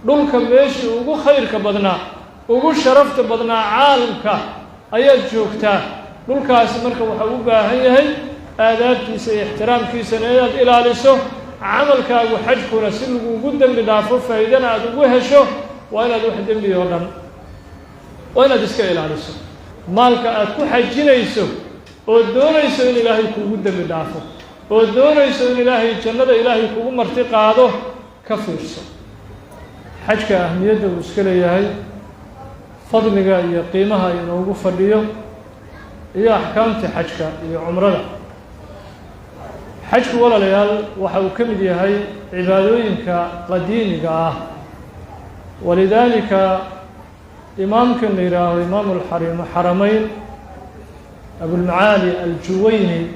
Dhulka meeshii ugu khayrka badnaa, ugu sharafta badnaa caalamka ayaad joogtaa. Dhulkaasi marka waxau u baahan yahay aadaabtiisa iyo ixtiraamkiisana inaad ilaaliso. Camalkaagu xajkuna si lagugu dembi dhaafo, faa'iidana aada ugu hesho, waa inaad wax dembi oo dhan waa inaad iska ilaaliso. Maalka aad ku xajinayso oo doonayso in Ilaahay kugu dembi dhaafo, oo doonayso in Ilaahay jannada Ilaahay kugu marti qaado, ka fiirso. Xajka ahmiyadda uu iska leeyahay, fadliga iyo qiimaha inoogu fadhiyo, iyo axkaamta xajka iyo cumrada. Xajku, walaalayaal, waxa uu ka mid yahay cibaadooyinka qadiimiga ah. Walidaalika imaamkan la yidhaaho imaamu xaramayn Abulmacaali Aljuwayni,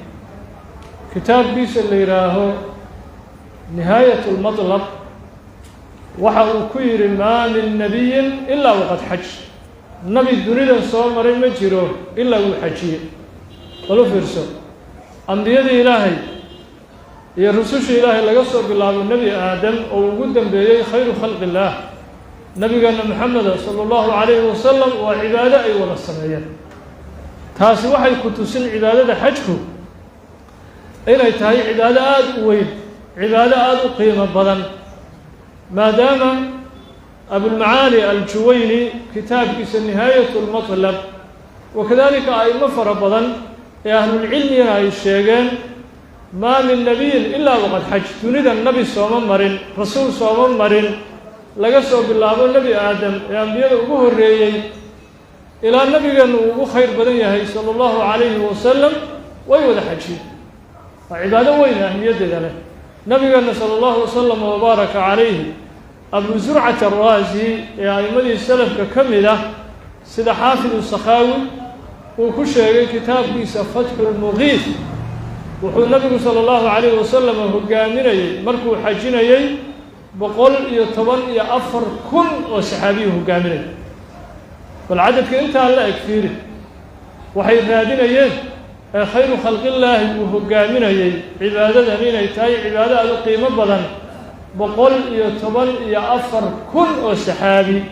kitaabkiisa la yidhaaho Nihaayat اlmatlab, waxa uu ku yidhi: "Maa min nabiyin ilaa waqad xaj." Nabi dunidan soo maray ma jiro ilaa wuu xajiye. Bal u fiirso, ambiyadii Ilaahay iyo rusushii Ilaahay, laga soo bilaabo Nebi Aadam oo ugu dambeeyey khayru khalqi illaah, Nabigeena Maxameda sala allahu calayhi wasalam, waa cibaado ay wada sameeyeen. Taasi waxay ku tusin cibaadada xajku inay tahay cibaado aada u weyn, cibaado aada u qiimo badan, maadaama Abulmacaali Aljuwayni kitaabkiisa Nihaayat lmatlab, wakadalika a'imo fara badan ee ahlulcilmigana ay sheegeen: "Maa min nabiyin ilaa waqad xaj." Dunida nebi sooma marin, rasuul sooma marin, laga soo bilaabo Nebi Aadam ee ambiyada ugu horreeyey ilaa nabigeennu uu ugu khayr badan yahay sala allahu calayhi wasalam, way wada xajiyeen. Waa cibaado weyn, ahmiyaddeeda leh. Nabigeenna sala allahu wasalam wabaaraka calayhi, Abu Zurcat Arraasi ee a'immadii salafka ka mid ah, sida Xaafidu Sakhaawi uu ku sheegay kitaabkiisa Fatxu Lmuqiif, wuxuu nabigu sala allahu calayhi wasalam hogaaminayey markuu xajinayey 114,000 oo saxaabiyu hogaaminayay. Bal cadadka intaa la eg fiiri, waxay raadinayeen ee khayru khalqillaahi uu hogaaminayey, cibaadadan inay tahay cibaado aada u qiimo badan. 114,000 oo saxaabi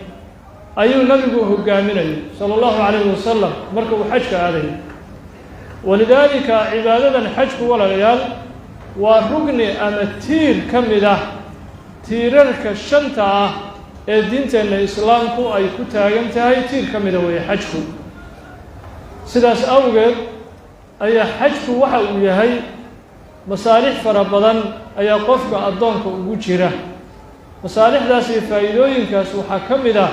ayuu nabigu hogaaminayay sala allahu calayhi wasalam marka uu xajka aadayay. Walidaalika cibaadadan xajku, walaalayaal, waa rugni ama tiir ka mid ah tiirarka shanta ah ee diinteenna Islaamku ay ku taagan tahay. Tiir ka mida weeye xajku. Sidaas awgeed ayaa xajku waxa uu yahay masaalix fara badan ayaa qofka addoonka ugu jira. Masaalixdaas iyo faa'iidooyinkaas waxaa ka mid ah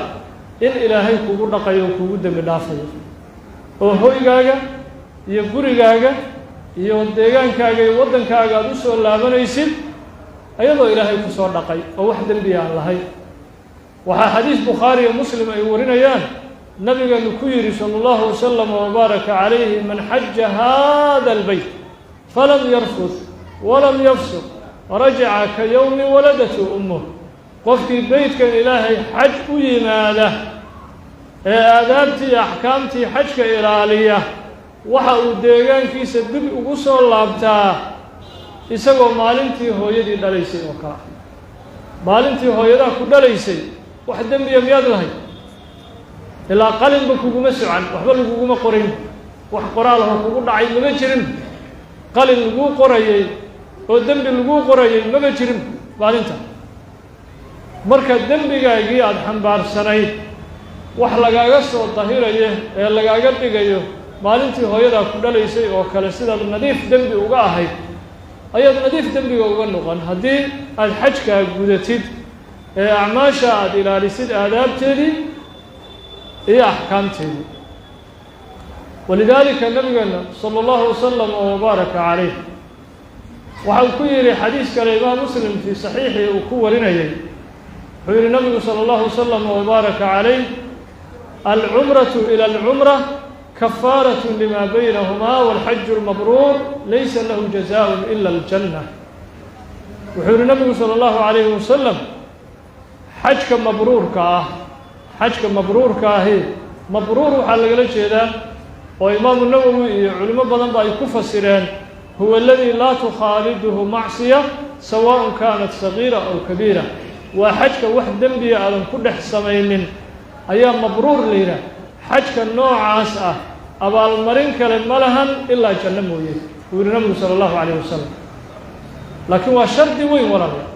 in Ilaahay kugu dhaqayo o kugu dembi dhaafayo, oo hoygaaga iyo gurigaaga iyo deegaankaaga iyo waddankaaga aada u soo laabanaysid ayadoo Ilaahay ku soo dhaqay oo wax dembiya aan lahayn. Waxaa xadiis Bukhaari iyo Muslim ay warinayaan nabigeenu ku yidhi sala allahu wasalam wabaaraka calayhi: "Man xaja hada albeyt falam yarfud walam yafsuq rajaca ka yowmi waladatu ummuh." Qofkii beytkan Ilaahay xaj u yimaada ee aadaabtii iyo axkaamtii xajka ilaaliya, waxa uu deegaankiisa dib ugu soo laabtaa isagoo maalintii hooyadii dhalaysay oo kale. Maalintii hooyadaa ku dhalaysay wax dembiya miyaad lahayd? Ilaa qalinba kuguma socan, waxba laguguma qorin, wax qoraalahoo kugu dhacay mama jirin, qalin laguu qorayey oo dembi laguu qorayey mama jirin maalinta. Marka dembigaagii aada xambaarsanayd wax lagaaga soo dahirayo ee lagaaga dhigayo maalintii hooyadaa ku dhalaysay oo kale, sidaad nadiif dembi uga ahayd ayaad nadiif dembiga uga noqon haddii aada xajkaa gudatid ee acmaasha aada ilaalisid, aadaabteedii iyo axkaamteedii. Walidaalika nabigeena sala allahu wasalam oo wabaaraka calayh waxa uu ku yidhi xadiis kale, Imaam Muslim fii saxiixii uu ku warinayay, wuxuu yihi nabigu sala allahu wasalam oo wabaaraka calayh: "Alcumratu ila alcumra kafaaraة lima baynahumaa, walxaju lmabruur laysa lahu jazaء ila aljanna." Wuxuu yihi nabigu sala allahu calayhi wasalam: xajka mabruurka ah, xajka mabruurka ahi, mabruur waxaa lagala jeedaa oo Imaamu Nawowi iyo culimo badan ba ay ku fasireen: huwa aladii laa tukhaaliduhu macsiya, sawaaء kaanat sagiira aw kabiira. Waa xajka wax dembiya aadan ku dhex samaynin ayaa mabruur la yidhaah. Xajka noocaas ah abaalmarin kale ma lahan ilaa janno mooye, uu yihi nabigu sala allahu calayh wasalam. Laakiin waa shardi weyn, walaalayaal.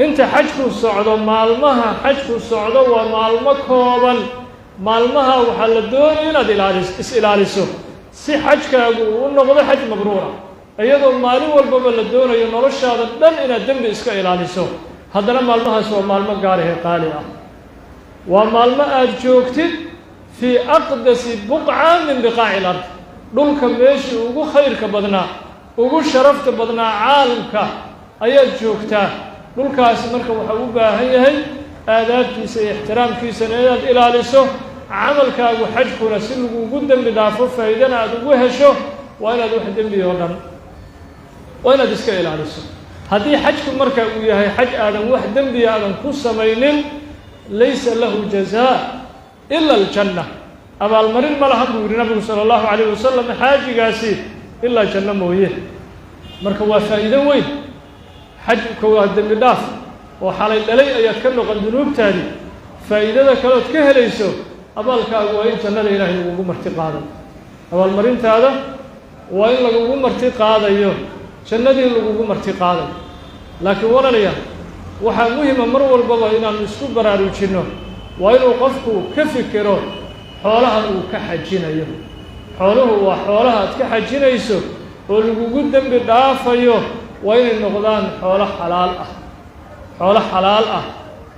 Inta xajku socdo, maalmaha xajku socdo waa maalmo kooban. Maalmaha waxaa la doonaya inaad is ilaaliso si xajkaagu uu u noqdo xaj mabruura. Iyadoo maalin walbaba la doonayo noloshaada dhan inaad dembi iska ilaaliso, haddana maalmahaas waa maalmo gaarahe qaali ah. Waa maalmo aada joogtid fii aqdasi buqca min biqaaci ilard, dhulka meeshii ugu khayrka badnaa, ugu sharafta badnaa caalamka ayaad joogtaa. Dhulkaasi marka waxau u baahan yahay aadaabtiisa iyo ixtiraamkiisana inaad ilaaliso. Camalkaagu xajkuna si lagugu dembi dhaafo, faa'iidana aada ugu hesho, waa inaad wax dembi oo dhan waa inaad iska ilaaliso. Haddii xajku marka uu yahay xaj aadan wax dembiya aadan ku samaynin, laysa lahu jazaa ila aljanna, abaalmarin ma lahan buu yidhi nabigu sala allahu calayh wasalam xaajigaasi ilaa janno mooye. Marka waa faa'iido weyn. Xajka waa dembi dhaaf oo xalay dhalay ayaad ka noqon dunuubtaadii. Faa'iidada kaleood ka helayso, abaalkaagu waa in jannada ilaahay lagugu marti qaadayo. Abaalmarintaada waa in lagugu marti qaadayo, jannadii lagugu marti qaadayo. Laakiin walaalayaal, waxaa muhima mar walbaba inaanu isku baraarujinno, waa inuu qofku ka fikiro xoolaha uu ka xajinayo. Xooluhu waa xoolaha aad ka xajinayso oo lagugu dembi dhaafayo, waa inay noqdaan xoolo xalaal ah, xoolo xalaal ah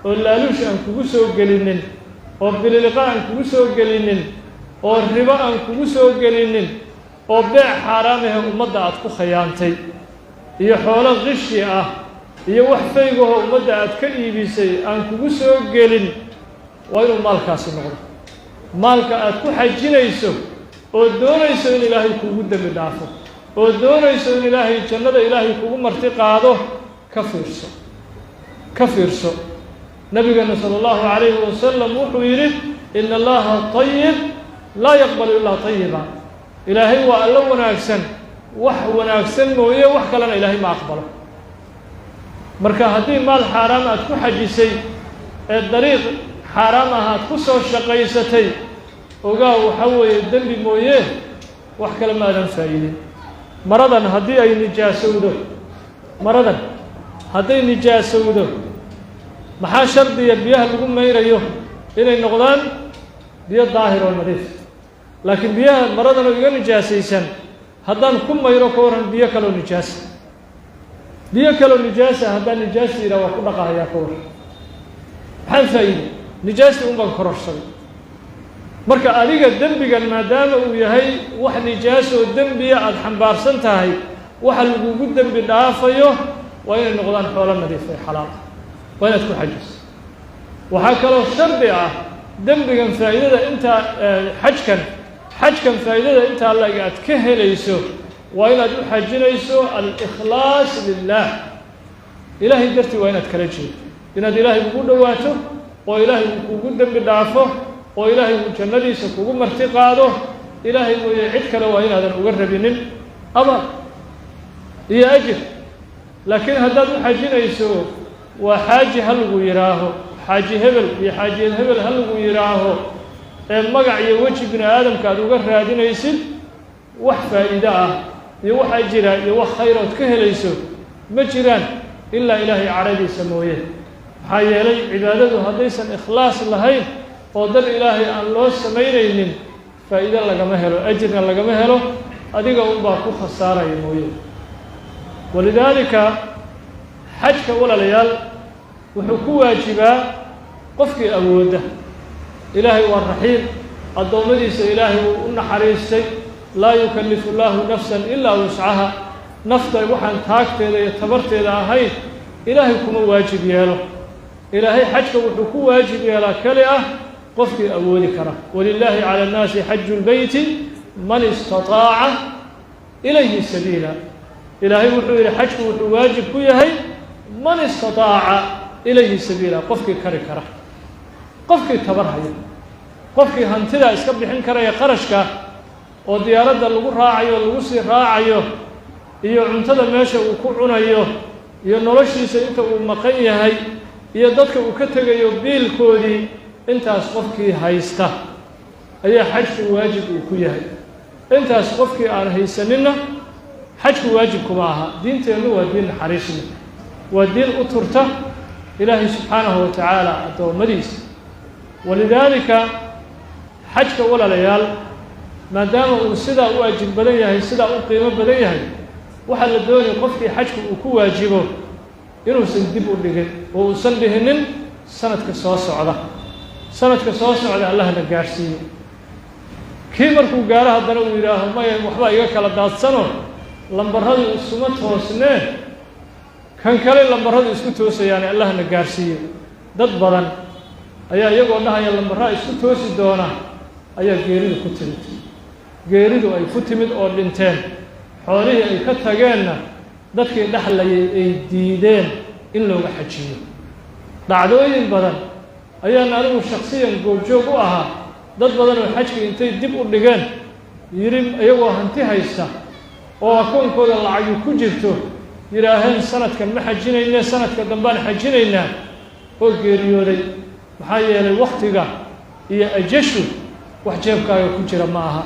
oo laaluush aan kugu soo gelinin, oo bililiqa aan kugu soo gelinin, oo ribo aan kugu soo gelinin, oo beec xaaraamahe ummadda aad ku khayaantay, iyo xoolo qishi ah iyo wax faygahoo ummadda aad ka iibisay aan kugu soo gelin. Waa inuu maalkaasi noqdo maalka aad ku xajinayso oo doonayso in ilaahay kugu dembi dhaafo, oo doonayso in ilaahay jannada ilaahay kugu marti qaado. Ka fiirso, ka fiirso. Nabigeena sala allahu calayhi wasalam wuxuu yidhi: ina allaha tayib laa yaqbalu ilaa tayiba. Ilaahay waa allo wanaagsan, wax wanaagsan mooye wax kalena ilaahay ma aqbalo. Marka haddii maal xaaraam aad ku xajisay ee dariiq xaaraam ah aad ku soo shaqaysatay, ogaa waxaa weeye dembi mooye wax kale ma aadan faa'iidin. Maradan haddii ay nijaasowdo, maradan hadday nijaasowdo, maxaa shardiya? Biyaha lagu mayrayo inay noqdaan biyo daahir oo nadiif. Laakiin biyaha maradan oo iga nijaasaysan haddaan ku mayro, ka warran biyo kaloo nijaasa? Biyo kaloo nijaasa haddaan nijaasta yidhaha waa ku dhaqahayaa, ka warran? Maxaan faa'iiday? Nijaastii un baan kororsaday. Marka adiga dembigan maadaama uu yahay wax nijaas oo dembiya aada xambaarsan tahay, waxa lagugu dembi dhaafayo waa inay noqdaan xoolo nadiif ee xalaal ah, waa inaad ku xajiso. Waxaa kaloo shardi ah dembigan faa'iidada intaa xajkan faa'iidada intaa lag aad ka helayso, waa inaad u xajinayso al-ikhlaas lilah, ilaahay dartii waa inaad kala jeedo, inaad ilaahay ugu dhowaato oo ilaahay uu kugu dembi dhaafo oo ilaahay uu jannadiisa kugu marti qaado. Ilaahay mooye cid kale waa inaadan uga rabinin abaal iyo ajir. Laakiin haddaad u xajinayso waa xaaji ha lagu yidhaaho, xaaji hebel iyo xaaji hebel ha lagu yidhaaho, ee magac iyo weji bini aadamka aad uga raadinaysid, wax faa'iido ah iyo wax ajira iyo wax khayr ood ka helayso ma jiraan ilaa ilaahay cadhadiisa mooye. Maxaa yeelay cibaadadu haddaysan ikhlaas lahayn oo dar ilaahay aan loo samaynaynin, faa'iido lagama helo, ajirna lagama helo, adiga unbaa ku khasaaraya mooye. Walidaalika xajka, walaalayaal, wuxuu ku waajibaa qofkii awoodda. Ilaahay waa raxiim, addoommadiisa ilaahay wuu u naxariistay. Laa yukallifu llaahu nafsan ilaa wuscaha. Nafta waxaan taagteeda iyo tabarteeda ahayn ilaahay kuma waajib yeelo. Ilaahay xajka wuxuu ku waajib yeelaa keli ah qofkii awoodi kara. Walilaahi cala annaasi xaju lbeyti man istataaca ilayhi sabiila. Ilaahay wuxuu yidhi xajku wuxuu waajib ku yahay man istataaca ilayhi sabiila, qofkii kari kara, qofkii tabar haya, qofkii hantida iska bixin karaya, qarashka oo diyaaradda lagu raacayo, lagu sii raacayo, iyo cuntada meesha uu ku cunayo, iyo noloshiisa inta uu maqan yahay. iyo dadka uu ka tegayo biilkoodii, intaas qofkii haysta ayaa xajku waajib uu ku yahay. Intaas qofkii aan haysaninna xajku waajib kuma aha. Diinteennu waa diin naxariisle, waa diin u turta Ilaahay subxaanahu wa tacaala addoommadiisa. Walidaalika xajka, walaalayaal, maadaama uu sidaa u ajir badan yahay, sidaa u qiimo badan yahay, waxaa la doonaya qofkii xajku uu ku waajibo inuusan dib u dhigin oo uusan dhihinin sanadka soo socda, sanadka soo socda Allahna gaadhsiiyo. Kii markuu gaaro haddana uu yidhaaho maya, waxbaa iga kala daadsano, lambarradu isuma toosnee, kan kale lambarradu isku toosayaane Allahna gaadhsiiyo. Dad badan ayaa iyagoo dhahaya lambarraa isku toosi doona ayaa geeridu ku timid, geeridu ay ku timid oo dhinteen, xoolihii ay ka tageenna dadkii dhexlayay ay diideen in looga xajiyo. Dhacdooyin badan ayaan anigu shaksiyan goobjoog u ahaa, dad badan oo xajkii intay dib u dhigeen yidhi, iyagoo hanti haysta oo akoonkooda lacagi ku jirto, yidhaaheen sanadkan ma xajinayne, sanadka dambaan xajinaynaa, oo geeriyooday. Maxaa yeelay wakhtiga iyo ajashu wax jeebkaaga ku jira ma aha,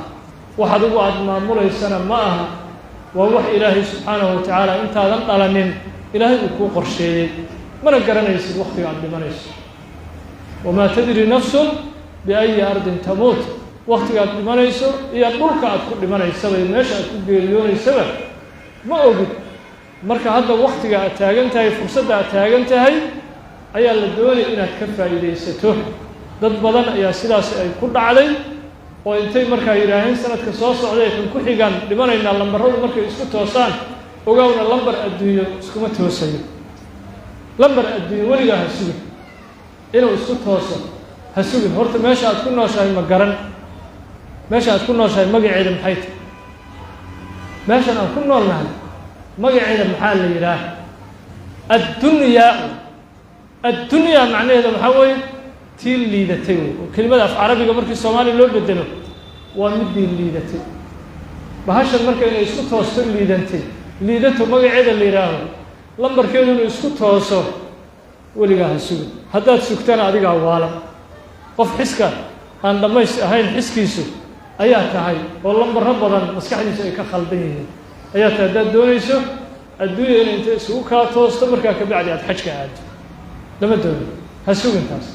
wax adigu aada maamulaysana ma aha, waa wax Ilaahay subxaanahu wa tacaala intaadan dhalanin Ilaahay uu kuu qorsheeyey. Mana garanaysid wakhtiga aada dhimanayso. Wamaa tadri nafsun biayi ardin tamuut. Wakhtiga aad dhimanayso iyo dhulka aad ku dhimanaysaba iyo meesha aad ku geeriyoonaysaba ma ogid. Marka hadda wakhtiga aad taagan tahay, fursadda aad taagan tahay ayaa la doonaya inaad ka faa'iidaysato. Dad badan ayaa sidaas ay ku dhacday oo intay markaa yidhaaheen sanadka soo socday kan ku xigaan dhimanaynaa, lambarradu markay isku toosaan. Ogaawna, lambar adduunyo iskuma toosayo. Lambar adduunyo weligaa ha sugin inuu isku tooso, ha sugin. Horta meesha aad ku nooshahay ma garan. Meesha aad ku nooshahay magaceeda maxay tahay? Meeshan aan ku noolnahay magaceeda maxaa la yidhaah? Addunyaa. Addunyaa macnaheeda maxaa weeye? Tii liidatay wey. Oo kelimada af carabiga markii Soomaaliya loo bedelo waa midii liidatay. Bahashan marka inay isku toosto liidantay, liidato magaceeda la yidhaaho, lambarkeedu inuu isku tooso weligaa ha sugin. Haddaad sugtana adigaa waala, qof xiska aan dhammays ahayn xiskiisu ayaa tahay, oo lambarro badan maskaxdiisu ay ka khaldan yihiin ayaa tahay. Haddaad doonayso adduunya inay inta isugu kaa toosto markaa kabacdi aad xajka aado, lama doonin, ha sugin taas.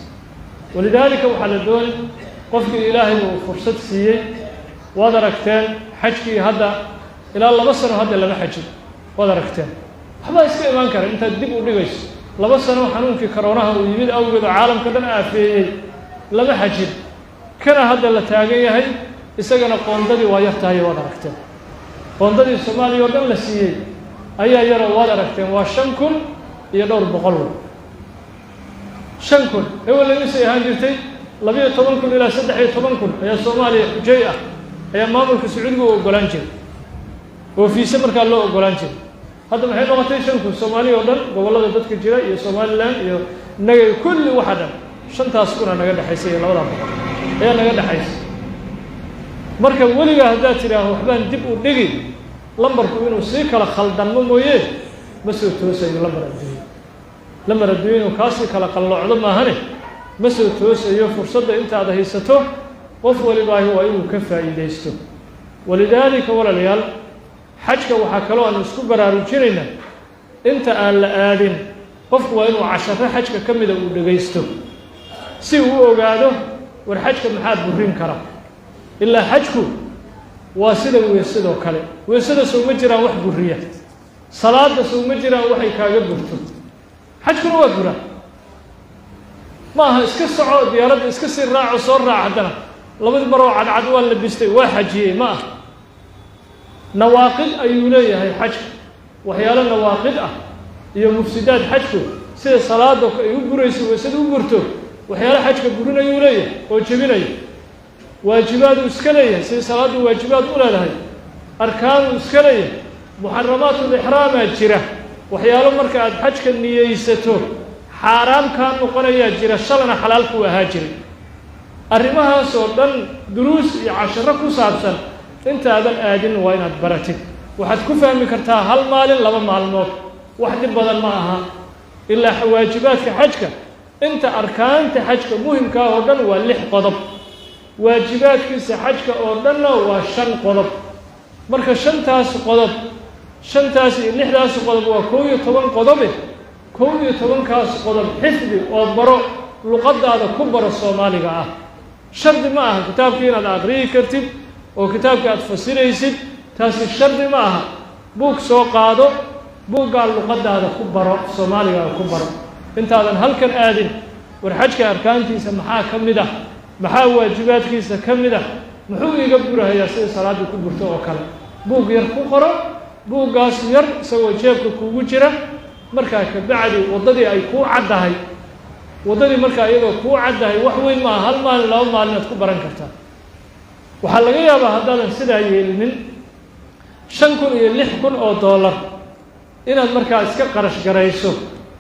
Walidaalika waxaa la dooni qofkii Ilaahay uu fursad siiyey. Waad aragteen xajkii hadda ilaa 2 sano hadda lama xajin. Waad aragteen, waxbaa iska imaan kara intaad dib u dhigayso. 2 sano xanuunkii karoonaha uu yimid awgeed oo caalamka dhan aafeeyey lama xajin. Kana hadda la taagan yahay isagana qoondadii waa yar tahay. Waad aragteen qoondadii Soomaaliya oo dhan la siiyey ayaa yaroo, waad aragteen, waa 5 kun iyo dhowr boqol wey. 5,000 ewel imisay ahaan jirtay? 12,000 ilaa 13,000 ayaa Soomaaliya xujay ah ayaa maamulka Sacuudiga u oggolaan jiray oo fiise markaa loo oggolaan jiray. Hadda maxay noqotay? 5,000. Soomaaliya oo dhan, gobollada dadka jira iyo Somaliland iyo nagay kulli waxa dhan shantaas kuna naga dhexaysa iyo labadaa boqol ayaa naga dhexaysa. Marka weligaa haddaad tidhaaho waxbaan dib u dhigi, lambarku inuu sii kala khaldanmo mooye ma soo toosayo. Lambar adduunyo, lambar adduunyo inuu kaasii kala qalloocdo maahane ma soo toosayo. Fursadda intaad haysato qof walibaahi waa inuu ka faa'iidaysto. Walidaalika, walaalayaal, xajka waxaa kaloo aanu isku baraarujinaynaa inta aan la aadin qofku waa inuu casharo xajka ka mida uu dhegaysto si uu u ogaado war xajka maxaa burin kara. Ilaa xajku waa sida weesadoo kale. Weesada sow ma jiraan wax buriya? Salaada sow ma jiraan waxay kaaga burto? Xajkuna waa buraa. Ma aha iska soco, diyaaradda iska sii raaco, soo raac, haddana labadii maroo cadcad waa labistay, waa xajiyey, ma aha. Nawaaqid ayuu leeyahay xajka, waxyaalo nawaaqid ah iyo mufsidaad. Xajku sida salaada ay u burayso, weysada u burto, waxyaalo xajka burinayuu leeyahay oo jebinaya. Waajibaaduu iska leeyahay sida salaaddu waajibaad u leedahay. Arkaanuu iska leeyahay. Muxaramaatulixraamaa jira, waxyaalo marka aad xajka niyeysato xaaraam kaa noqonayaa jira, shalana xalaal kuu ahaa jiray. Arrimahaas oo dhan duruus iyo casharo ku saabsan intaadan aadin waa inaad baratid. Waxaad ku fahmi kartaa hal maalin, 2 maalmood, wax dhib badan ma aha. Ilaa waajibaadka xajka Inta arkaanta xajka muhimkaa oo dhan waa 6 qodob, waajibaadkiisa xajka oo dhanna waa 5 qodob. Marka 5taas qodob, 5taas iyo 6daas qodob waa 11 qodobe. 11kaas qodob xifdi oo baro, luqadaada ku baro Soomaaliga ah. Shardi ma aha kitaabkii inaad aqriyi kartid oo kitaabkii aad fasiraysid, taasi shardi ma aha. Buug soo qaado, buuggaa luqadaada ku baro, Soomaaliga ku baro intaadan halkan aadin. War xajka arkaantiisa maxaa ka mid ah? Maxaa waajibaadkiisa ka mid ah? Muxuu iga burahayaa sida salaaddii ku burto oo kale? Buug yar ku qoro, buuggaas yar isagoo jeebka kuugu jira. Markaa kabacdi waddadii ay kuu caddahay, waddadii markaa iyadoo kuu caddahay, wax weyn maaha, hal maalin 2 maalin aad ku baran kartaa. Waxaa laga yaabaa haddaadan sidaa yeelinin 5,000 iyo 6,000 oo dollar inaad markaa iska qarash garayso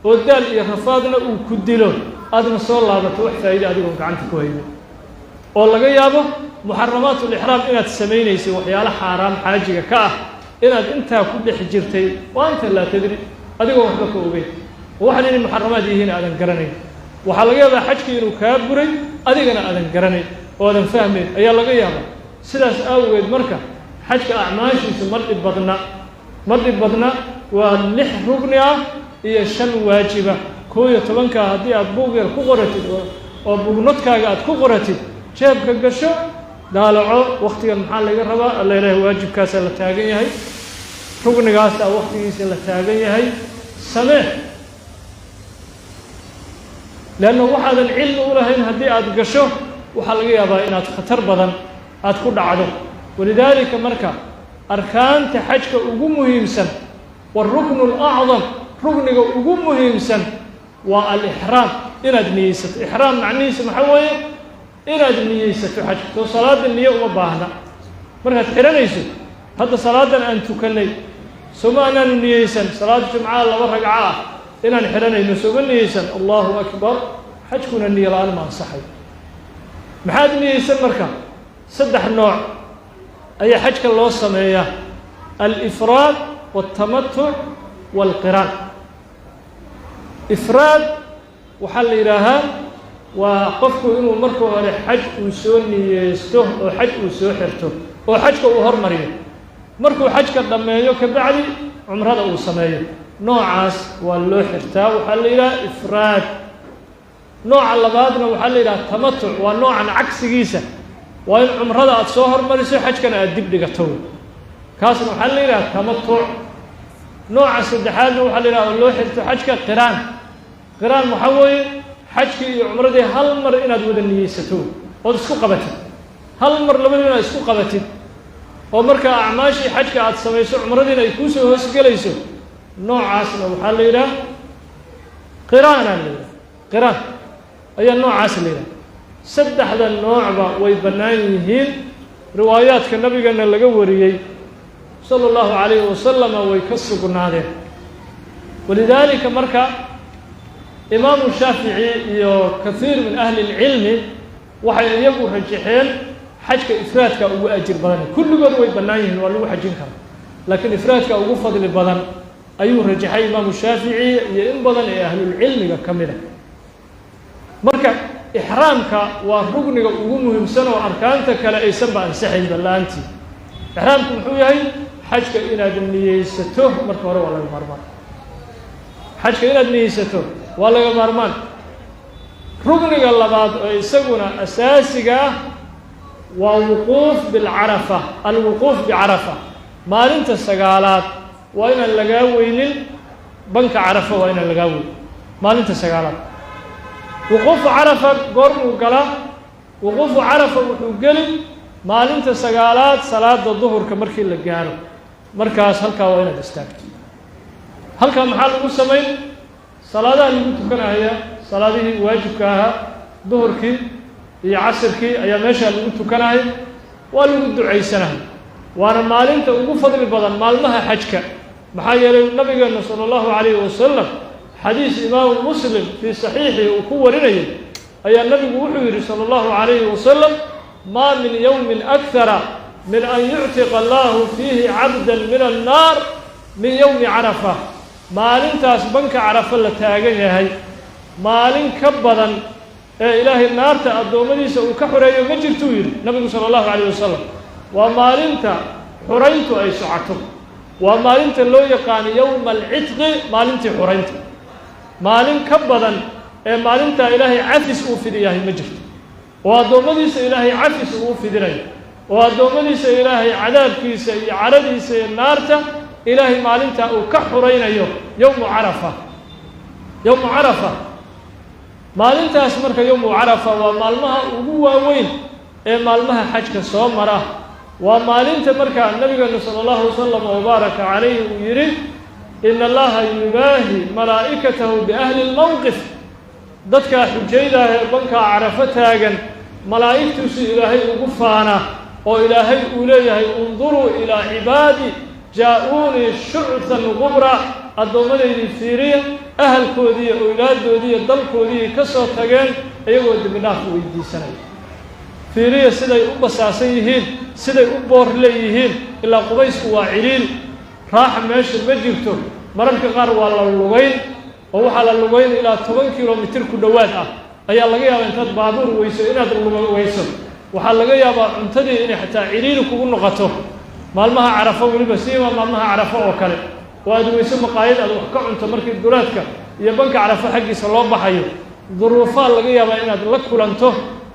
oo daal iyo rafaadna uu ku dilo, aadna soo laabato wax faa'iide adigoon gacanta ku haynin, oo laga yaabo muxaramaat ulixraam inaad samaynaysay, waxyaalo xaaraam xaajiga ka ah inaad intaa ku dhex jirtay, wa anta laa tadri, adigoon waxba ka ogeyn oo waxaan inay muxaramaad yihiin aadan garanayn. Waxaa laga yaabaa xajkii inuu kaa buray adigana aadan garanayn oo aadan fahmayn ayaa laga yaabaa. Sidaas awgeed marka xajka acmaashiisu ma dhib badna, ma dhib badna. Waa 6 rugni ah iyo 5 waajiba. 11ka haddii aad buug yar ku qoratid oo buugnodkaaga aad ku qoratid, jeebka gasho, daalaco waktigan maxaa laga rabaa, alla ilaahay waajibkaasaa la taagan yahay, rugnigaasaa waktigiisa la taagan yahay, samee. Leanna waxaadan cilmi u lahayn haddii aad gasho, waxaa laga yaabaa inaad khatar badan aad ku dhacdo. Walidaalika marka arkaanta xajka ugu muhiimsan, waaruknu alacdam, rugniga ugu muhiimsan waa alixraam, inaad niyeysato. Ixraam macnihiisa maxaa weeye? Inaad niyeysato xajka. Soo salaada niye uma baahna markaad xihanayso. Hadda salaadan aan tukannay sooma anaanu niyeysan salaad jumcaha 2 ragco ah inaan xidhanayno, sooma niyeysan? Allahu akbar. Xajkuna niyo la-aan ma ansaxay. Maxaad niyeysan marka? 3 nooc ayaa xajka loo sameeyaa: alifraad waaltamatuc waalqiraan. Ifraad waxaa la yidhaahaa waa qofku inuu marka hore xaj uu soo niyeysto oo xaj uu soo xirto oo xajka uu hormariyo, markuu xajka dhammeeyo kabacdi cumrada uu sameeyo. Noocaas waa loo xirtaa, waxaa la yidhaha ifraad. Nooca labaadna waxaa la yidhaha tamatuc, waa noocan cagsigiisa, waa in cumrada aad soo hormariso xajkana aad dib dhigato, kaasna waxaa la yidhaha tamatuc. Nooca saddexaadna waxaa la yidhaha oo loo xirto xajka qiraan. Qiraan waxaa weeye xajkii iyo cumradii hal mar inaad wada niyeysato ood isku qabatid, hal mar labadii inaad isku qabatid, oo markaa acmaashii xajka aad samayso cumradiina ay kuusoo hoosgelayso. Noocaasna waxaa la yidhaha qiraanaa la yidhaha, qiraan ayaa noocaas la yidhaha. 3da noocba way bannaan yihiin. Riwaayaadka nabigeena laga wariyey sala allahu calayhi wasalama way ka sugnaadeen. Walidaalika marka imaamu Shaafici iyo kathiir min ahli اlcilmi waxay iyagu rajaxeen xajka ifraadka ugu ajir badan. Kulligood way bannaan yihiin, waa lagu xajin karaa, laakiin ifraadka ugu fadli badan ayuu rajaxay imaamu Shaafici iyo in badan ee ahlulcilmiga ka mid a. Marka ixraamka waa rugniga ugu muhiimsan oo arkaanta kale aysanba ansaxaynba la-aantii. Ixraamku muxuu yahay? Xajka inaad niyeysato marka hore waa laga maarmaan. Xajka inaad niyeysato waa laga maarmaan. Rugniga labaad oo isaguna asaasiga ah waa wuquuf bilcarafa, alwuquuf bicarafa. Maalinta 9aad waa inaan lagaa weynin banka Carafa, waa inaan lagaa weynin maalinta 9aad. Wuquufu Carafa goormuu galaa? Wuquufu Carafa wuxuu geli maalinta 9aad salaada duhurka markii la gaaro. Markaas halkaa waa inaad istaagto. Halkaa maxaa lagu samayn? Salaadaha lagu tukanaya, salaadihii waajibka ahaa, duhurkii iyo casirkii ayaa meeshaa lagu tukanaya, waa lagu ducaysanahay. Waana maalinta ugu fadli badan maalmaha xajka. Maxaa yeelay nabigeena sala allahu calayhi wasalam xadiis imaamu Muslim fii saxiixihi uu ku warinayay ayaa nabigu wuxuu yidhi sala allahu calayhi wasalam: maa min yowmin akhara min an yuctiqa allahu fiihi cabdan min annaar min yowmi Carafa. Maalintaas banka Carafa la taagan yahay. Maalin ka badan ee Ilaahay naarta addoommadiisa uu ka xoreeyo ma jirtuu yidhi nabigu sala allahu calayh wasalam. Waa maalinta xurayntu ay socoto, waa maalinta loo yaqaano yowma alcitqi, maalintii xuraynta. Maalin ka badan ee maalintaa Ilaahay cafis uu fidiyahay ma jirto, oo addoommadiisa Ilaahay cafis uu fidinayo, oo addoommadiisa Ilaahay cadaabkiisa iyo caradiisa iyo naarta Ilaahay maalintaa uu ka xuraynayo, yowmu Carafa, yowmu Carafa maalintaas. Marka yowmu Carafa waa maalmaha ugu waaweyn ee maalmaha xajka soo mara. Waa maalinta markaa nabigeenu sala allahu wasalam wabaaraka calayhi uu yidhi: "Ina Allaha yubaahi malaa'ikatahu biahli lmowqif." Dadkaa xujaydaah ee bankaa Carafo taagan malaa'igtiisu Ilaahay ugu faana, oo Ilaahay uu leeyahay: "Unduruu ilaa cibaadi jaa-uunii shuctan gubra." Addoomadaydii fiiriya, ahalkoodiiyo owlaaddoodiiyo dalkoodii ka soo tageen iyagoo dembi dhaaf weydiisanaya. Fiiriya siday u basaasan yihiin, siday u boor leeyihiin. Ilaa qubaysku waa ciriiri, raaxa meesha ma jirto. Mararka qaar waa la lugayn, oo waxaa la lugayn ilaa 10 kilomitir ku dhowaad ah ayaa laga yaabaa intaad baabuur weyso inaad lugayso. Waxaa laga yaabaa cuntadii inay xataa ciriiri kugu noqoto maalmaha Carafo, weliba siiba maalmaha Carafo oo kale, oo aad weyso maqaayad aad wax ka cunto markii duleedka iyo banka Carafo xaggiisa loo baxayo. Duruufaa laga yaabaa inaad la kulanto.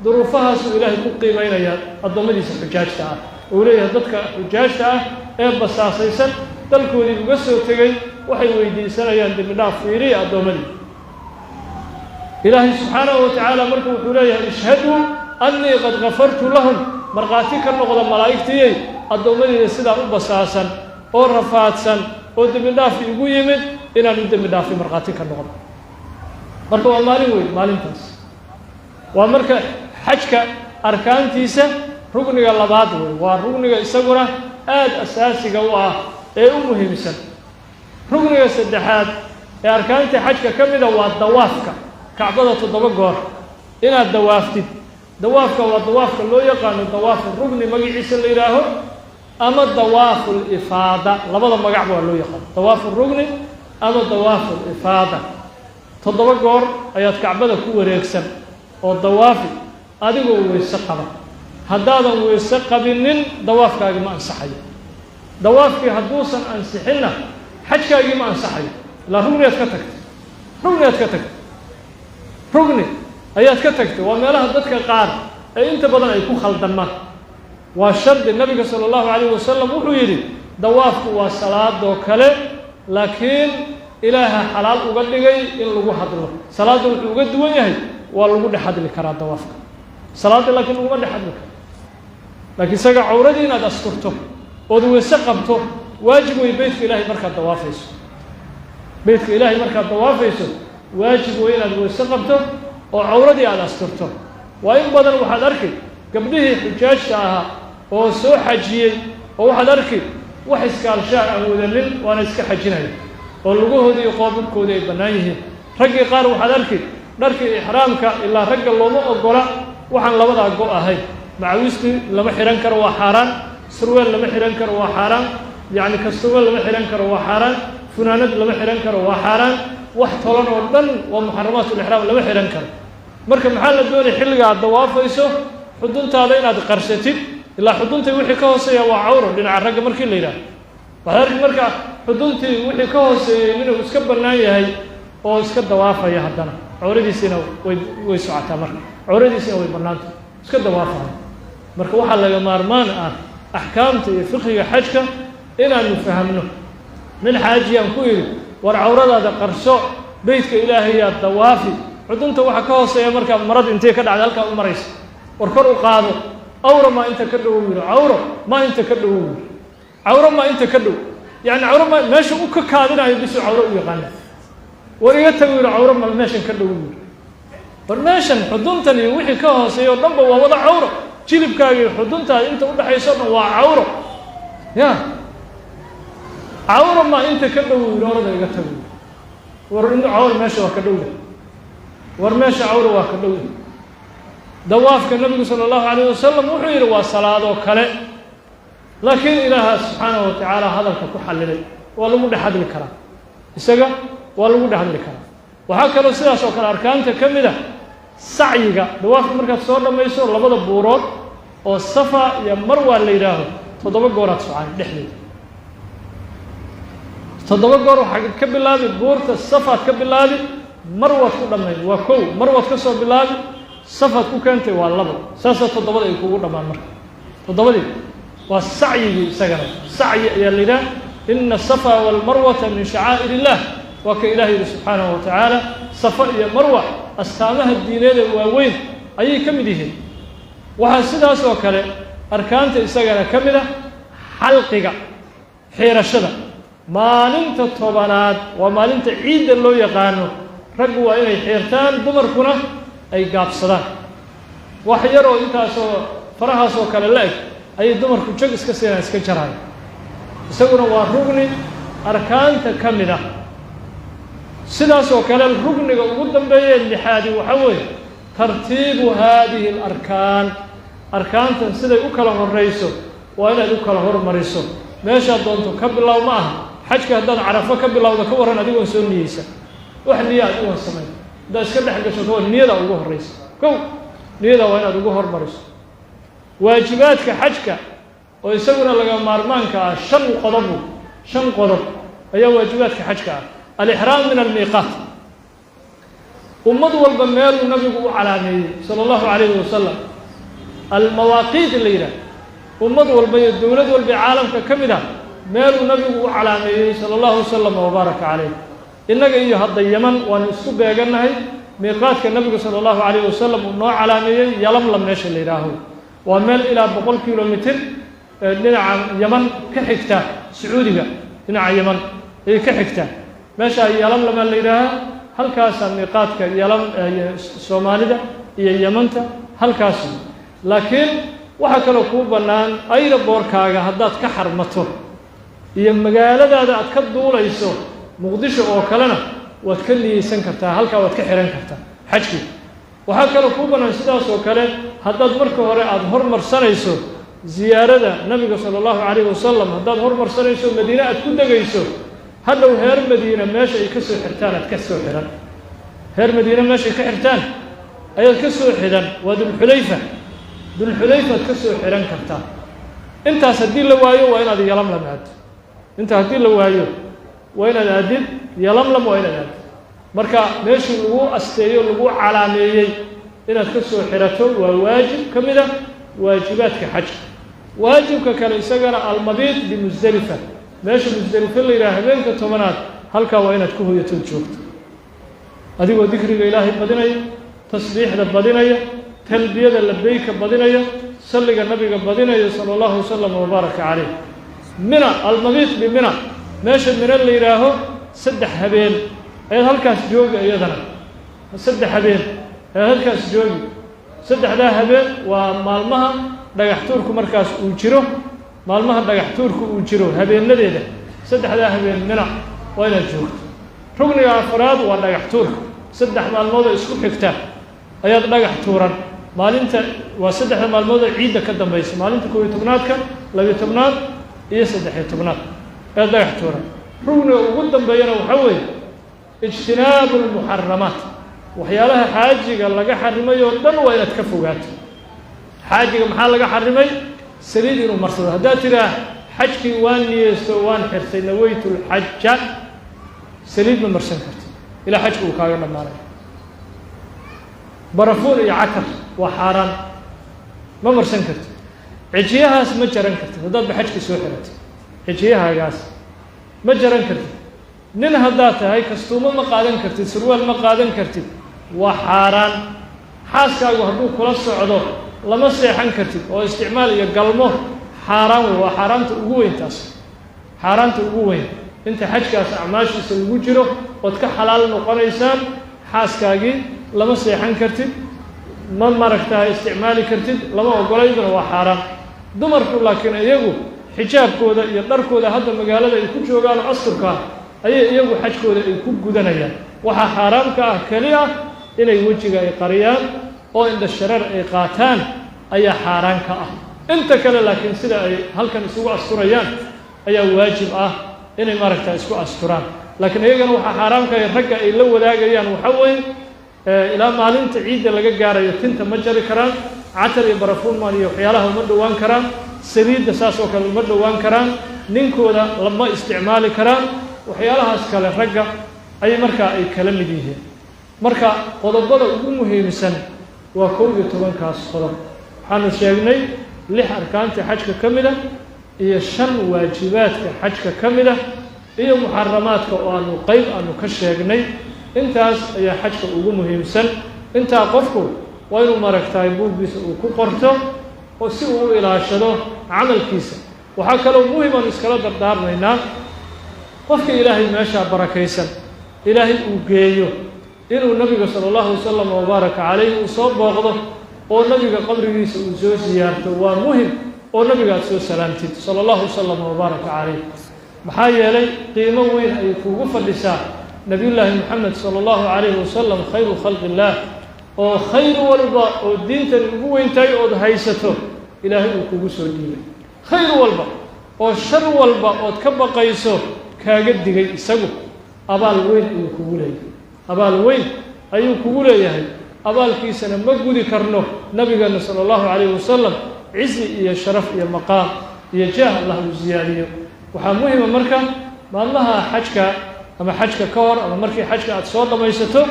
Duruufahaasuu Ilaahay ku qiimaynayaa addoommadiisa xujaajta ah, uu leeyahay: dadka xujaajta ah ee basaasaysan, dalkoodii uga soo tegey, waxay weydiisanayaan dembi dhaaf, fiiriya addoommadii. Ilaahay subxaanahu wa tacaala marka wuxuu leeyahay: "Ishhaduu annii qad gafartu lahum." Markhaati ka noqda, malaa'igtiyey, addoommadeyda sidaa u basaasan oo rafaadsan oo dembi dhaaf igu yimid inaan u dembi dhaafay, markhaati ka noqdo. Marka waa maalin weyn maalintaas. Waa marka xajka arkaantiisa rugniga labaad wey, waa rugniga isaguna aada asaasiga u ah ee u muhiimsan. Rugniga saddexaad ee arkaanta xajka ka mida waa dawaafka Kacbada 7 goor inaad dawaaftid. Dawaafka waa dawaafka loo yaqaano dawaafu rugni magaciisa la yidhaaho, ama dawaafu lifaada. Labada magacba waa loo yaqaano, dawaafu rugni ama dawaafu lifaada. 7 goor ayaad Kacbada ku wareegsan oo dawaafi adigoo weyse qaba. Haddaadan weyse qabinin, dawaafkaagi ma ansaxayo. Dawaafkii hadduusan ansixinna, xajkaagii ma ansaxayo. Ilaa rugniyaad ka tagtay, rugniyaad ka tagtay, rugni ayaad ka tagtay. Waa meelaha dadka qaar ee inta badan ay ku khaldamaan. Waa shardi. Nabiga sala allahu calayh wasalam wuxuu yidhi: dawaafku waa salaadoo kale, laakiin Ilaaha xalaal uga dhigay in lagu hadlo. Salaadda wuxuu uga duwan yahay, waa lagu dhex hadli karaa dawaafka, salaadda laakiin laguma dhex hadli karo. Laakiin isaga cawradii inaad asturto ood weyse qabto waajib wey. Beytka Ilaahay markaad dawaafayso, beytka Ilaahay markaad dawaafayso, waajib wey inaad weyse qabto oo cawradii aada asturto. Waa in badan waxaad arki gabdhihii xujaajta ahaa oo soo xajiyey, oo waxaad arki wax iskaalshaa aan wadanin, waana iska xajinaya, oo lugahoodii iyo qoobabkoodii ay bannaan yihiin. Raggii qaar waxaad arki dharkii ixraamka, ilaa ragga looma ogola waxaan labadaa go' ahayn. Macawiistii lama xihan karo, waa xaaraan. Surweel lama xihan karo, waa xaaraan. Yacni kastuweel lama xihan karo, waa xaaraan. Funaanad lama xihan karo, waa xaaraan. Wax tolan oo dhan waa muxaramaat ulixraam, lama xihan karo. Marka maxaa la doonaya? Xilliga aad dawaafayso xuduntaada inaad qarsatid, ilaa xuduntii wixii ka hooseeya waa cawro dhinaca ragga markii la yidhaaho. Waxaad arki marka xuduntii wixii ka hooseeyey inuu iska bannaan yahay oo iska dawaafaya, haddana cawradiisiina way socotaa. Marka cawradiisiina way bannaantah, iska dawaafaya. Marka waxaa laga maarmaan ah axkaamta iyo fiqhiga xajka inaanu fahamno. Nin xaajiyaan ku idhi: "War cawradaada qarso, beytka Ilaahayaa dawaafi, xudunta waxa ka hooseeya markaa marad intay ka dhacday halkaa u maraysa, war kor u qaado." "Awra maa inta ka dhow?" yidhi. "Cawro maa inta ka dhow?" yidhi. "Cawro maa inta ka dhow?" Yacni cawro ma meesha u ka kaadinayo bisuu cawro u yaqaana. "War iga tagu," yidhi, "cawro ma meeshan ka dhow?" yidhi. War meeshan xuduntan iyo wixii ka hooseeya o dhan ba waa wada cawro. Jilibkaaga iyo xuduntaada inta udhexayso o dhan waa cawro. Ya cawro maa inta ka dhow? Yidhi. "Orada iga tagu." Yidhi. War in cawro meesha waa ka dhowda, war meesha cawro waa ka dhowda. Dawaafka nabigu sala allahu alayh wasalam wuxuu yidhi waa salaadoo kale, laakiin Ilaaha subxaanahu wa tacaala hadalka ku xallilay, waa lagu dhex hadli karaa isaga, waa lagu dhex hadli karaa. Waxaa kaloo sidaas oo kale arkaanta ka mid a sacyiga, dawaafka markaad soo dhammayso labada buurood oo Safa iyo Marwa la yidhaaho 7 gooraad socaan dhexdeeda. 7 goor waxaad ka bilaabi buurta Safaad ka bilaabi, Marwaad ku dhammayn, waa 1, Marwaad ka soo bilaabi, Safaad ku keentay, waa 2. Saasaa 7da ay kugu dhammaan. Marka 7dii waa sacyigii, isagana sacyi ayaa la yidhaha. Ina asafa walmarwata min shacaa'ir illah, waa ka Ilaah yidhi subxaanahu wa tacaala, Safa iyo Marwa astaamaha diineeda waaweyn ayay ka mid yihiin. Waxaa sidaas oo kale arkaanta isagana ka mid ah xalqiga, xiirashada. Maalinta 10aad waa maalinta ciidda loo yaqaano. Raggu waa inay xiirtaan, dumarkuna ay gaabsadaan. Wax yaroo intaasoo farahaasoo kale la eg ayay dumarku jag iska siinaan, iska jaraayo. Isaguna waa rugni arkaanta ka mid ah. Sidaas oo kale rugniga ugu dambeeye lixaadi waxaa weeye tartiibu haadihi alarkaan. Arkaantan siday u kala horrayso waa inaad u kala hormariso. Meeshaad doonto ka bilow ma aha. Xajka haddaad Carafo ka bilowda, ka warran adigoon soo niyeysa, wax niya adigoon samayn haddaad iska dhex gasho, ka warran? Niyada ugu horraysa kow, niyada waa inaad ugu hormariso. Waajibaadka xajka oo isaguna laga maarmaanka ah 5 qodobu, 5 qodob ayaa waajibaadka xajka ah. Alixraam min almiiqaat. Ummad walba meeluu nabigu u calaameeyey sala allahu calayhi wasalam, almawaaqiit la yidhaah. Ummad walba iyo dowlad walba caalamka ka mid ah meeluu nabigu u calaameeyey sala allahu wasalam wabaaraka calayh. Innaga iyo hadda Yeman waanu isku beegannahay. Miiqaadka nabigu sala allahu calayhi wasalam uu noo calaameeyey Yalamlam meesha la yidhaaho, waa meel ilaa 100 kilomitir dhinaca Yeman ka xigta, Sacuudiga dhinaca Yeman ayay ka xigta. Meeshaa Yalamlamaa la yidhaahaa. Halkaasaa miiqaadka Yalam Soomaalida iyo Yemanta halkaas. Laakiin waxaa kaloo kuu bannaan airport-kaaga haddaad ka xarmato iyo magaaladaada aad ka duulayso, Muqdisho oo kalena, waad ka niyeysan kartaa, halkaa waad ka xihan kartaa xajkii. Waxaa kaloo kuu bannaan sidaas oo kale haddaad marka hore aada hormarsanayso ziyaarada nabiga sala allahu calayhi wasalam, haddaad hormarsanayso Madiine aad ku degayso, hadhow heer Madiina meesha ay ka soo xirtaan aad ka soo xidhan. Heer Madiine meeshay ka xirtaan ayaad ka soo xidhan, waa Dulxulayfa. Dulxulayfaad ka soo xidhan kartaa. Intaas haddii la waayo, waa inaad Yalamlam aaddo. Intaa haddii la waayo, waa inaad aadid Yalamlam, waa inaad aadid. Marka meeshii lagu asteeyo, lagu calaameeyey inaad ka soo xidhato waa waajib ka mid ah waajibaadka xajka. Waajibka kale isagana almabiit bimusdelifa, meesha Musdelifo la yidhaha, habeenka 10aad halkaa waa inaad ku hoyatood joogto, adigoo dikriga Ilaahay badinaya, tasbiixda badinaya, talbiyada labeyka badinaya, salliga nabiga badinaya sala allahu wasalam wabaaraka calayh. Mina, almabiit bimina, meesha Mina la yidhaaho, 3 habeen ayaad halkaas joogi. Iyadana 3 habeen ayaad halkaas joogi. 3daa habeen waa maalmaha dhagax tuurku markaas uu jiro, maalmaha dhagax tuurku uu jiro habeenadeeda. 3daa habeen Mina waa inaad joogto. Rugniga afraad waa dhagax tuurka. 3 maalmood oo isku xigta ayaad dhagax tuuran. Maalinta waa 3da maalmood oo ciidda ka dambaysa, maalinta 11aadka, 12aad iyo 13aad ayaad dhagax tuuran. Rugniga ugu dambeeyana waxaa weeye ijtinaabu lmuxaramaat. Waxyaalaha xaajiga laga xarimay oo dhan waa inaad ka fogaato. Xaajiga maxaa laga xarimay? Saliid inuu marsado. Haddaad tidhaah xajkii waan niyeysto, waan xirtay, nawaytu lxaja, saliid ma marsan karti ilaa xajka uu kaaga dhammaanayo. Barafuun iyo catar waa xaaraan, ma marsan karti. Cijiyahaas ma jaran kartid haddaadba xajkii soo xiratay, cijiyahaagaas ma jaran kartid. Nin haddaad tahay, kastuumo ma qaadan kartid, surwaal ma qaadan kartid, waa xaaraan. Xaaskaagu hadduu kula socdo, lama seexan kartid oo isticmaal iyo galmo xaaraan wey. Waa xaaraanta ugu weyn taas, xaaraanta ugu weyn. Inta xajkaas acmaashiisa lagu jiro ood ka xalaal noqonaysaan, xaaskaagii lama seexan kartid, ma maaragtaa isticmaali kartid, lama ogolayduna, waa xaaraan. Dumarku laakiin iyagu xijaabkooda iyo dharkooda hadda magaalada ay ku joogaan oo asturkaa ayay iyagu xajkooda ay ku gudanayaan. Waxaa xaaraamka ah keli ah inay wejiga ay qariyaan oo indha shareer ay qaataan ayaa xaaraan ka ah. Inta kale laakiin sida ay halkan isugu asturayaan ayaa waajib ah inay maaragtaa isku asturaan. Laakiin iyagana waxaa xaaraamka ay ragga ay la wadaagayaan waxaa weeye ilaa maalinta ciidda laga gaarayo tinta ma jari karaan, catar iyo barafuunmaan iyo waxyaalaha uma dhowaan karaan, saliidda saas oo kale uma dhowaan karaan, ninkooda lama isticmaali karaan, waxyaalahaas kale ragga ayay markaa ay kala mid yihiin. Marka qodobada ugu muhiimsan waa 11-kaas qodob. Waxaanu sheegnay 6 arkaanta xajka ka mid ah iyo 5 waajibaadka xajka ka mid ah iyo muxaramaadka oo aanu qayb aanu ka sheegnay. Intaas ayaa xajka ugu muhiimsan. Intaa qofku waa inuu maaragtaay buuggiisa uu ku qorto oo si uu u ilaashado camalkiisa. Waxaa kaloo muhim aanu iskala dardaarmaynaa qofka Ilaahay meeshaa barakaysan Ilaahay uu geeyo inuu nabiga sala allahu wasalam wabaaraka calayhi uu soo booqdo oo nabiga qabrigiisa uu soo siyaarto. Waa muhim oo nabiga aad soo salaamtid sala allahu wasalam wabaaraka calayh. Maxaa yeelay qiimo weyn ayay kuugu fadhisaa nabiyullaahi Moxamed sala allahu calayhi wasalam, khayru khalqi illaah, oo khayr walba oo diintani ugu weyntahay ood haysato Ilaahay uu kugu soo dhiibay, khayr walba oo shar walba ood ka baqayso kaaga digay. Isagu abaal weyn ayuu kugu leeyahay, abaal weyn ayuu kugu leeyahay. Abaalkiisana ma gudi karno. Nabigeena sala allahu calayhi wasalam cizi iyo sharaf iyo maqaam iyo jaah Allah uu siyaadiyo. Waxaa muhima marka maalmaha xajka ama xajka ka hor ama markii xajka aad soo dhammaysato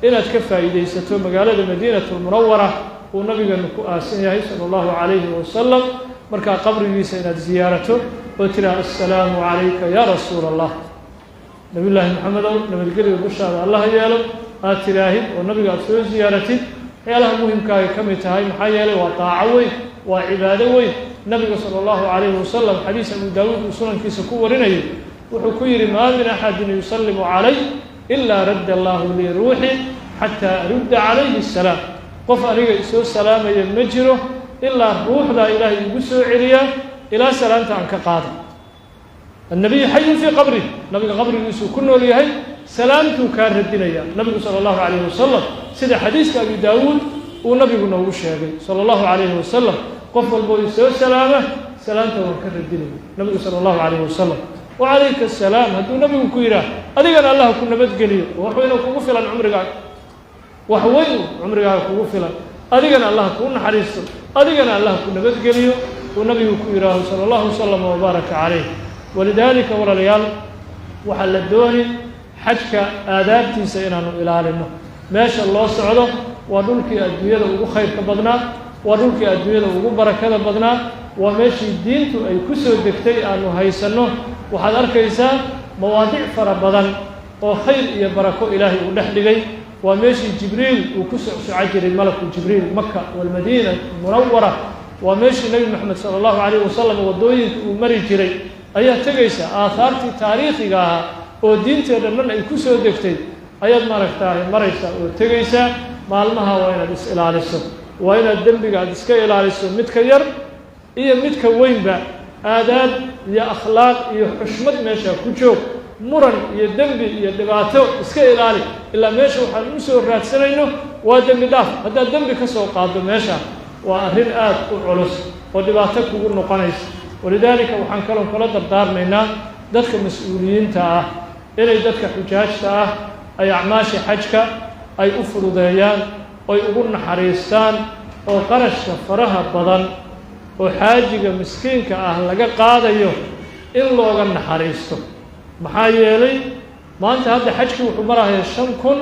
inaad ka faa'iidaysato magaalada Madiinatu Lmunawara uu nabigeenu ku aasan yahay sala allahu calayhi wasalam. Markaa qabrigiisa inaad ziyaarato oo tiraa: "Assalaamu calayka yaa rasuula Allah, Nabiyullaahi Maxamedow, nabadgelyo dushaada Allah yeelo," aad tiraahid oo nabiga aad soo ziyaaratid. Waxyaalaha muhimka ay ka mid tahay. Maxaa yeelay waa daaco weyn, waa cibaado weyn. Nabiga sala allahu calayhi wasalam xadiis Abu Daawuud uu sunankiisa ku warinayo wuxuu ku yidhi: "Maa min axadin yusallimu calay ilaa radda allahu lii ruuxi xataa arudda calayhi asalaam." Qof aniga isoo salaamaya ma jiro ilaa ruuxdaa Ilaahay igu soo celiyaa ilaa salaamta aan ka qaado. Annabiyu xayun fii qabri, nabiga qabrigiisuu ku nool yahay, salaamtuu kaa radinaya nabigu sala allahu calayhi wasalam, sida xadiiska Abi Daawuud uu nabigu noogu sheegay sala allahu calayhi wasalam. Qof walbo isoo salaama salaamta waan ka radinaya nabigu sala allahu calayhi wasalam. "Wacalayka asalaam" hadduu nabigu ku yidhaah, adigana Allah ku nabadgeliyo. Wax weyna kugu filan cumrigaaga, wax weyn cumrigaaga kugu filan. Adigana Allah kuu naxariisto, adigana Allah ku nabadgeliyo, uu nabigu ku yidhaaho sala allahu wasalam wabaaraka calayh. Walidaalika, walaalayaal, waxaa la dooni xajka aadaabtiisa inaanu ilaalino. Meesha loo socdo waa dhulkii adduunyada ugu khayrka badnaa, waa dhulkii adduunyada ugu barakada badnaa, waa meeshii diintu ay ku soo degtay aanu haysanno. Waxaad arkaysaa mawaadic fara badan oo khayr iyo barako Ilaahay uu dhex dhigay. Waa meeshii Jibriil uu ku socsoco jiray, malaku Jibriil, Maka walmadiina Munawara. Waa meeshii Nebi Moxamed sala allahu calayh wasalam waddooyinka uu mari jiray ayaa tegaysa. Aahaartii taariikhiga ahaa oo diinteeda dhan ay ku soo degtay ayaad maaragtaa maraysaa oo tegaysaa. Maalmaha waa inaad is ilaaliso, waa inaad dembiga aad iska ilaaliso, midka yar iyo midka weynba. Aadaab iyo akhlaaq iyo xushmad meesha ku joog. Muran iyo dembi iyo dhibaato iska ilaali. Ilaa meesha waxaan u soo raadsanayno waa dembi dhaaf. Haddaad dembi ka soo qaaddo meesha, waa arrin aad u culus oo dhibaato kugu noqonaysa. Walidaalika, waxaan kaloo kula dardaarmaynaa dadka mas-uuliyiinta ah inay dadka xujaajta ah ay acmaasha xajka ay u fududeeyaan oy ugu naxariistaan, oo qarashka faraha badan oo xaajiga miskiinka ah laga qaadayo in looga naxariisto. Maxaa yeelay maanta hadda xajkii wuxuu marahayaa 5000,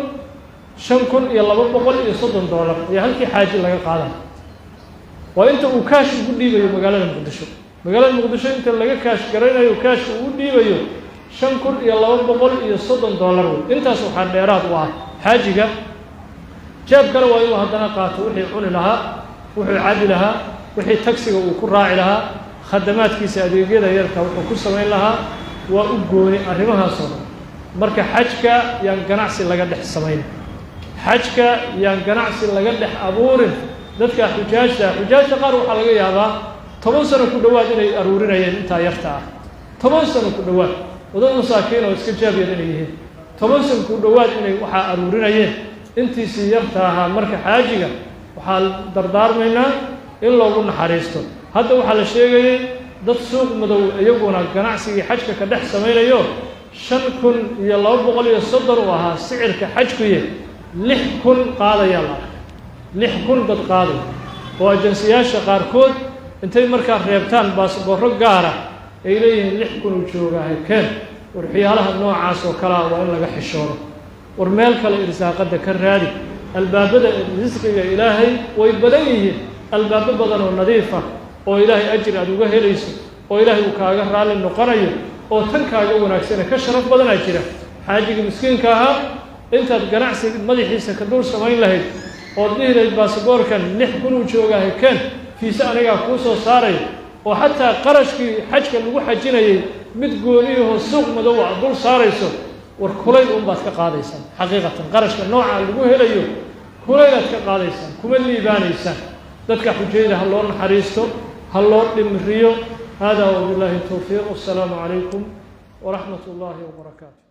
$5230 ayaa halkii xaaji laga qaadaya. Waa inta uu kaash ugu dhiibayo magaalada Muqdisho. Magaalada Muqdisho inta laga kaash garaynayo, kaashka uu dhiibayo, $5230 wey. Intaas waxaa dheeraad u ah xaajiga jeebkana waa inuu haddana qaato wixii cuni lahaa, wuxuu cabi lahaa, wixii tagsiga uu ku raaci lahaa, khadamaadkiisa, adeegyada yarka wuxuu ku samayn lahaa waa u gooni, arrimahaasoo dhan. Marka xajka yaan ganacsi laga dhex samayn, xajka yaan ganacsi laga dhex abuurin. Dadka xujaajta, xujaajta qaar waxaa laga yaabaa 10 sano ku dhowaad inay aruurinayeen intaa yarta ah, 10 sano ku dhowaad, oo dad masaakiin oo iska jaab yar inay yihiin, 10 sano ku dhowaad inay waxaa aruurinayeen intiisii yarta ahaa. Marka xaajiga waxaa dardaarmaynaa in loogu naxariisto. Hadda waxaa la sheegayay dad suuq madow iyaguna ganacsigii xajka ka dhex samaynayo. 5230 uu ahaa sicirka xajkuye, 6000 qaadayaa la arkay, 6000 dad qaaday oo ajansiyaasha qaarkood intay markaa reebtaan baasboorro gaara ay leeyihiin 6000 uu joogaahay keen. Warxiyaalaha noocaas oo kalea waa in laga xishoodo. War meel kale irsaaqadda ka raadi. Albaabada risqiga Ilaahay way badan yihiin, albaabo badan oo nadiif ah oo Ilaahay ajir aada uga helayso oo Ilaahay uu kaaga raalli noqonayo oo tan kaaga wanaagsane ka sharaf badanaa jira. Xaajigii miskiinka ahaa intaad ganacsi madaxiisa ka dul samayn lahayd ood dhihi lahayd baasaboorkan 6000 uu joogaahay keen, fiise anigaa kuu soo saaray, oo xataa qarashkii xajka lagu xajinayay mid gooniyahoo suuq madow aad dul saarayso, war kulayl unbaad ka qaadaysaan. Xaqiiqatan qarashka noocaa lagu helayo kulaylaad ka qaadaysaan, kuma liibaanaysaan. Dadka xujayda ha loo naxariisto, ha loo dhimriyo. Hada wabillahi towfiiq, wassalaamu calaykum waraxmat ullaahi wabarakaatu.